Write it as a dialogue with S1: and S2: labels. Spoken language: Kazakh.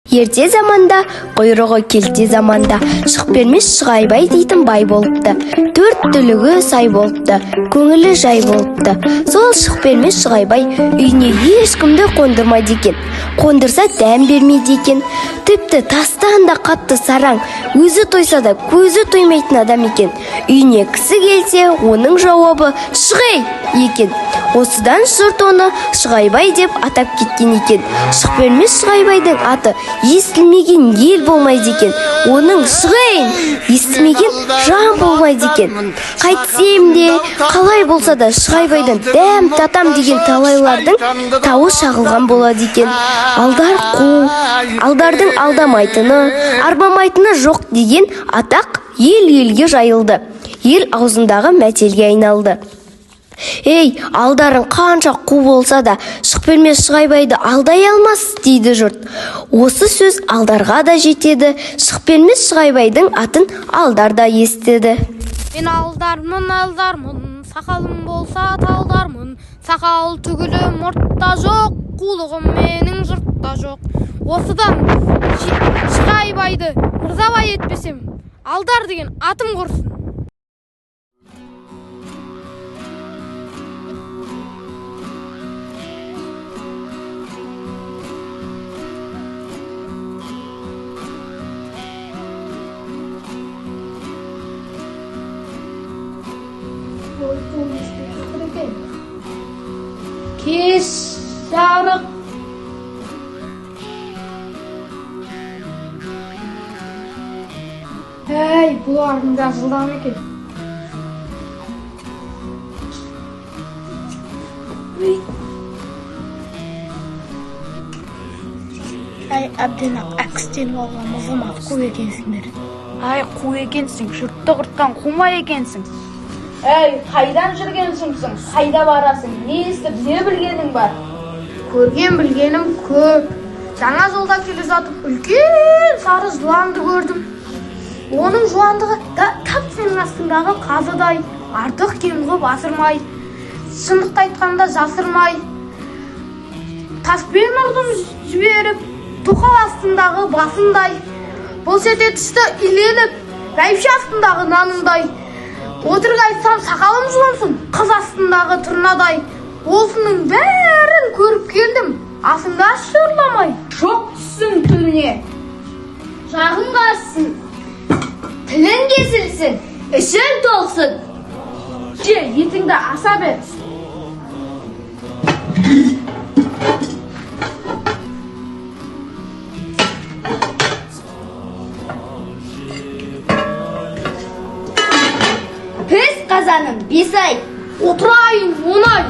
S1: Ерте заманда, құйрығы келте заманда, Шықбермес Шығайбай дейтін бай болыпты. Төрт түлігі сай болыпты, көңілі жай болыпты. Сол Шықбермес Шығайбай үйіне ешкімді қондырмайды екен. Қондырса, дәм бермейді екен. Тіпті тастан да қатты сараң, өзі тойса да көзі тоймайтын адам екен. Үйіне кісі келсе, оның жауабы «Шығей» екен. Осыдан жұрт оны Шығайбай деп атап кеткен екен. Шықбермес Шығайбайдың аты естілмеген ел болмайды екен. Оның «Шығайын» естімеген жан болмайды екен. Қайтсем де, қалай болса да Шығайбайдан дәм татам деген талайлардың тауы шағылған болады екен. Алдар қу, Алдардың алдамайтыны, арбамайтыны жоқ деген атақ ел елге жайылды, ел аузындағы мәтелге айналды. «Ей, Алдарың қанша қу болса да, Шықбермес Шығайбайды алдай алмас», — дейді жұрт. Осы сөз Алдарға да жетеді. Шықбермес Шығайбайдың атын Алдар да естіді.
S2: Мен Алдармын, Алдармын, сақалым болса талдармын. Сақал түгілі мұртта жоқ, қулығым менің жұртта жоқ. Осыдан Шығайбайды Мырзабай етпесем, Алдар деген атым құрсын.
S3: Ой, қу естіп жатыр екен. Кеш жарық. Әй, бұлардың да жылдам екен.
S4: Әй, әбден әкістеніп алған мызғымас қу екенсіңдер.
S5: Ай, қу екенсің, жұртты құртқан қума екенсің.
S6: Әй, қайдан жүрген сұмсың? Қайда барасың? Не естіп, не білгенің бар?
S3: Көрген білгенім көп. Жаңа жолда келе жатып үлкен сары жыланды көрдім. Оның жуандығы да тап сенің астыңдағы қазыдай, артық кем қып асырмай, шындықты айтқанда жасырмай. Таспен ұрдым жіберіп, тоқал астындағы басындай. Былш ете түсті иленіп, бәйбіше астындағы нанындай. Өтірік айтсам, сақалым жұлынсын, қыз астындағы тырнадай. Осының бәрін көріп келдім, асыңды аш ұрламай.
S6: Жоқ түссін тіліне.
S4: Жағың қарсын, тілің кесілсін, ішің толсын.
S6: Же, етіңді аса бер.
S4: Піс қазаным 5 ай.
S3: Отырайын 10 ай.